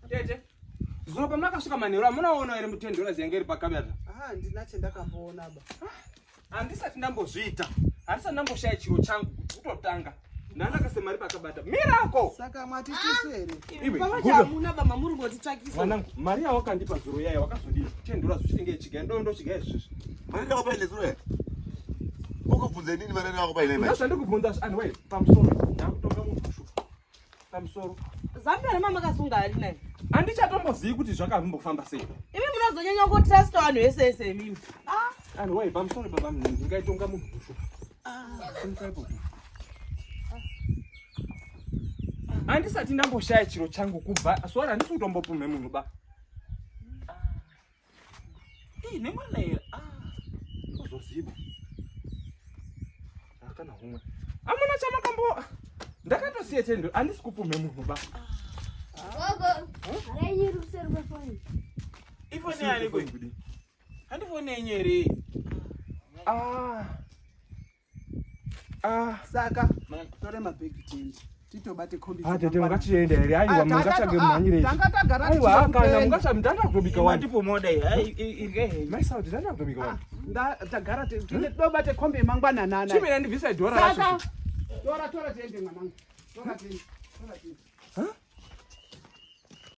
Tete. Zuva pamakasvika manheru amunaona here mutendora ziyanga iri pakabata? Ah, ndina chendakamboona ba. Handisati ndambozviita. Handisati ndamboshaya chiro changu kutotanga. Ndandakase mari pakabata. Mirako. Saka mwati tisu here? Iwe, Pava Gudo. chamuna ba mamuri ngotitsvakisa. Mwanangu, mari yawakandipa zuro yayo wakazodii? Tendora zvichitenge chiga ndo ndo chiga izvizvi. Mari ndakapa ile zuro. Ukubvunza inini mari ndakakupa ile mari. Ndazvandikubvunza anhu wee pamusoro. Ndakutonga munhu shupa. Pamusoro. Zambia rema makasunga hari naye. Handichatombozivi kuti zvakambofamba sei. Imi munozonyanya kutrusta vanhu vese vese imimi. Ah, anhu wee pamusoro baba munhu ndingaitonga munhu shupa. Handisati ndamboshaya chiro changu kubva swara handisi kutombopumhe munhu ba. Ii nemwana here? Ah, uzoziva. Akana humwe. Amuna chamakambo ndakatosiya tendo handisi kupumhe munhu ba. Gogo, harenyi iri kuseri kwefoni. Ifoni yani kwe? Handifoni yenyu here? Ah. Ah. Saka tore mabhegi tiende. Titobate kombi. Ah, tete ungachienda here? Aiwa, mungatsvage mhanyire. Tanga tagara Aiwa, kana mungatsvage ndanda kutobika wani. Ndipo moda iyi. Ai irye henyu. Mai Saudi ndanda kutobika wani. Nda tagara tine tobate kombi mangwananana. Chimira ndibvisa dhora racho. Saka tora tora tiende mwanangu. Tora tiende. Tora tiende.